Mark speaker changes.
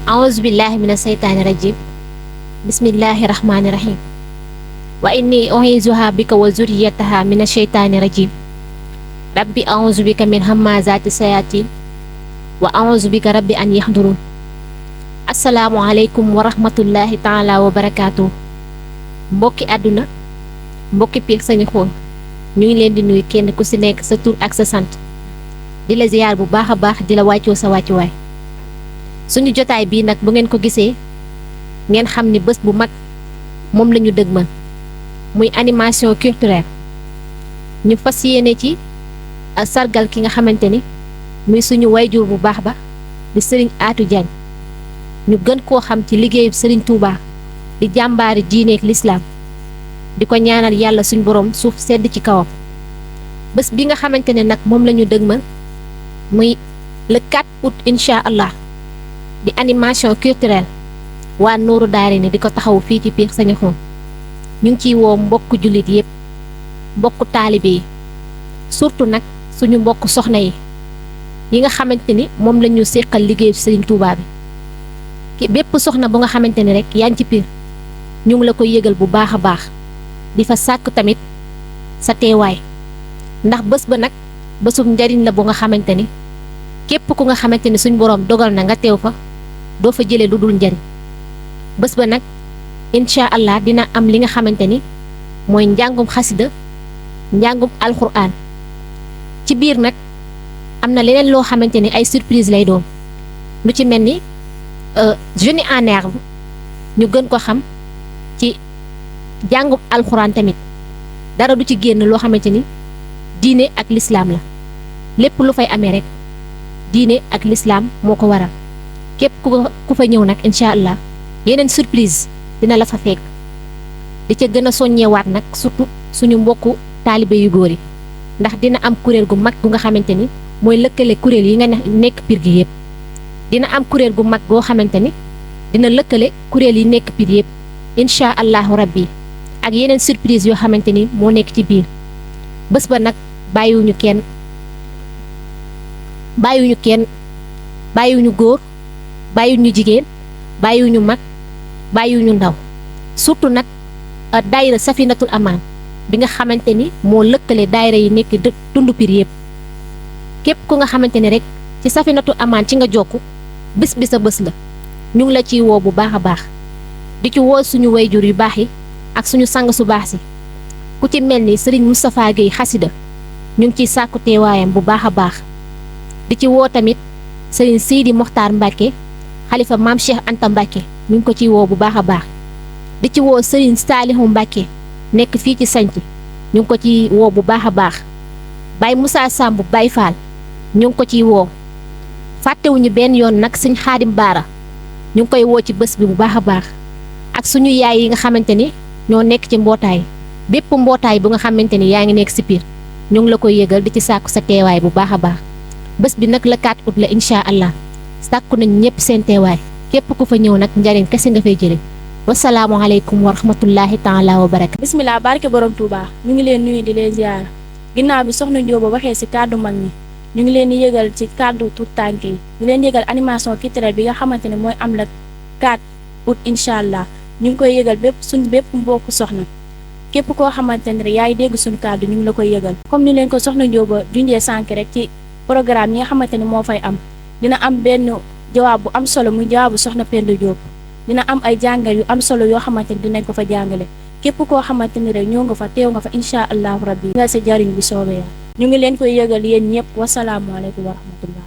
Speaker 1: أعوذ بالله من الشيطان الرجيم بسم الله الرحمن الرحيم وإني أعيذها بك وذريتها من الشيطان الرجيم ربي أعوذ بك من همزات الشياطين وأعوذ بك ربي أن يحضرون السلام عليكم ورحمة الله تعالى وبركاته mbokki àdduna mbokki Pire Sankhon ñu ngi leen di nuyu kenn ku ci nekk sa tur ak sa sant di la ziyaar bu baax a baax di la wàccoo sa wàccuwaay suñu jotaay bii nag bu ngeen ko gisee ngeen xam ni bés bu mag moom la ñu dëgmal muy animation culturelle ñu fas yéene ci sargal ki nga xamante ni muy suñu wayjur bu baax ba di Serigne Atou Diagne ñu gën koo xam ci liggéeyu Serigne Touba di jàmbaari diineek lislaam di ko ñaanal yàlla suñ borom suuf sedd ci kawam bés bi nga xamante ne nag moom la ñu dëgmal muy le 4 août incha allah di animation culturelle waa Nuuru Daarayni di ko taxaw fii ci Pire Sankhon ñu ngi ciy woo mbokku jullit yépp mbokku taalibe yi surtout nag suñu mbokk soxna yi nga xamante ni moom la ñu séqal liggéeyu Serigne Touba bi ki bépp soxna bu nga xamante ni rek yaa ngi ci Pire ñu ngi la koy yëgal bu baax a baax di fa sàkk tamit sa teewaay ndax bés ba nag bésub njariñ la bu nga xamante ni képp ku nga xamante ni suñ boroom dogal na nga teew fa doo fa jëlee lu dul njariñ bés ba nag incha allah dina am li nga xamante ni mooy njàngum xasida njàngum alxuraan ci biir nag am na leneen loo xamante ni ay surprise lay doon lu ci mel ni Jeunes en Herbe ñu gën ko xam ci jàngum alxuraan tamit dara du ci génn loo xamante ni diine ak lislaam la lépp lu fay amee rek diine ak lislaam moo ko waral képp ku fa ñëw nag incha allah yeneen surprise dina la fa fekk di ca gën a soññewaat nag surtout suñu mbokku taalibe yu góor yi ndax dina am kuréel gu mag gu nga xamante ni mooy lëkkale kuréel yi nga nekk Pire gi yëpp dina am kuréel gu mag goo xamante ni dina lëkkale kuréel yi nekk Pire yëpp incha allahu rabbi ak yeneen surprise yoo xamante ni moo nekk ci biir bés ba nag bàyyiwuñu kenn bàyyiwuñu góor bàyyiwuñu jigéen bàyyiwuñu mag bàyyiwuñu ndaw surtout nag daayira Safinatul Amaan bi nga xamante ni moo lëkkale daayira yi nekk tund Pire yëpp képp ku nga xamante ni rek ci Safinatul Amaan ci nga jokku bés bi sa bés la ñu ngi la ciy woo bu baax a baax di ci woo suñu wayjur yu baax yi ak suñu sang su baax si ku ci mel ni Serigne Moustapha Gueye xasida ñu ngi ciy sàkku teewaayam bu baax a baax di ci woo tamit Serigne Seydi Mokhtar Mbacke xalifa maam Cheikh Anta Mbacke ñu ngi ko ciy woo bu baax a baax di ci woo Serigne Salihu Mbacke nekk fii ci sanc ñu ngi ko ciy woo bu baax a baax Baye Moussa Samb Baye Fall ñu ngi ko ciy woo fàttewuñu benn yoon nag Serigne Khadim Baara ñu ngi koy woo ci bés bi bu baax a baax ak suñu yaay yi nga xamante ni ñoo nekk ci mbootaay bépp mbootaay bu nga xamante ni yaa ngi nekk si Pire ñu ngi la koy yëgal di ci sàkku sa teewaay bu baax a baax bés bi nag le 4 août la incha allah sàkku nañ ñëpp seen teewaay képp ku fa ñëw nag njariñ kese nga fay jële wasalaamualeykum wa rahmatullahi taala wa barakatu
Speaker 2: bismillah barke borom Touba ñu ngi leen nuyu di leen ziar ginnaaw bi soxna Njóoba waxee si kàddu mag ñi ñu ngi leen di yëgal ci kàddu tout tànk yi ñu leen yëgal animation culturelle bi nga xamante ne mooy am la 4 août incha allah ñu ngi koy yëgal bépp mbokku soxna képp koo xamante ne rek yaa ngi dégg suñu kàddu ñu ngi la koy yëgal comme ni leen ko soxna Njóoba junjee sànk rek ci programme yi nga xamante ne moo fay am dina am benn jawaab bu am solo muy jawaabu soxna Penda Diop dina am ay jàngal yu am solo yoo xamante ne dinañ ko fa jàngale képp koo xamante ni rek ñoo nga fa teew nga fa incha allahu rabbi nga sa jariñ bi soobee ñu ngi leen koy yëgal yéen ñëpp wasalaamualeykum wa rahmatullah